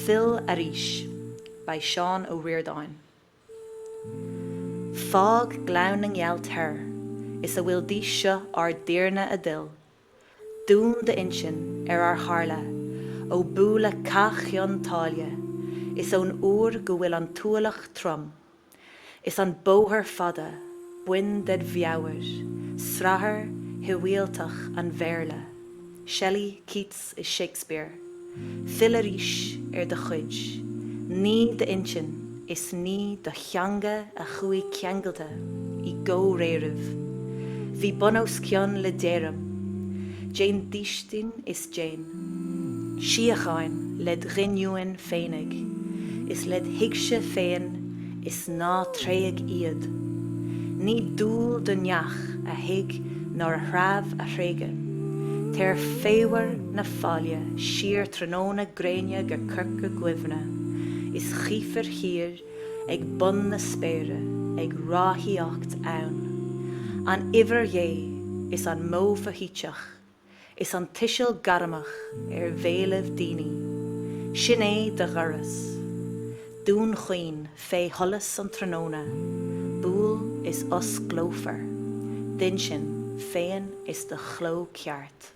Fill Arís by Seán Ó Ríordáin. Fág Gleann na nGealt thoir is a bhfuil d'aois seo ár dTiarna a d'fhill. Dún d'intinn ar ar tharla ó buaileadh Cath Chionn tSáile is ón uair go bhfuil an t-ualach trom Is an bóthar fada, bain ded mheabhair srathair shibhialtach an Bhéarla, Shelley, Keats is Shakespeare, fill arís ar do chuid, nigh d'intinn is nigh do theanga a chuaigh ceangailte i gcomhréiribh, bhí bun os cionn le d'éirim, déan déistin is déan síocháin led ghinniúin féinig is led thuigse féin is ná tréig iad. Ní dual do neach a thuig nár a threabh a thréigeadh. Tar faobhar na faille siar tráthnóna gréine go Corca Dhuibhne is chífir thiar ag bun na spéire ag ráthaíocht ann an uimhir dhé is an modh foshuiteach Is an tuiseal gairmeach ar bhéalaibh daoine, sin é do dhoras. Dún Chaoin fé sholas an tráthnóna, buail is osclófar d'intinn féin is do chló ceart.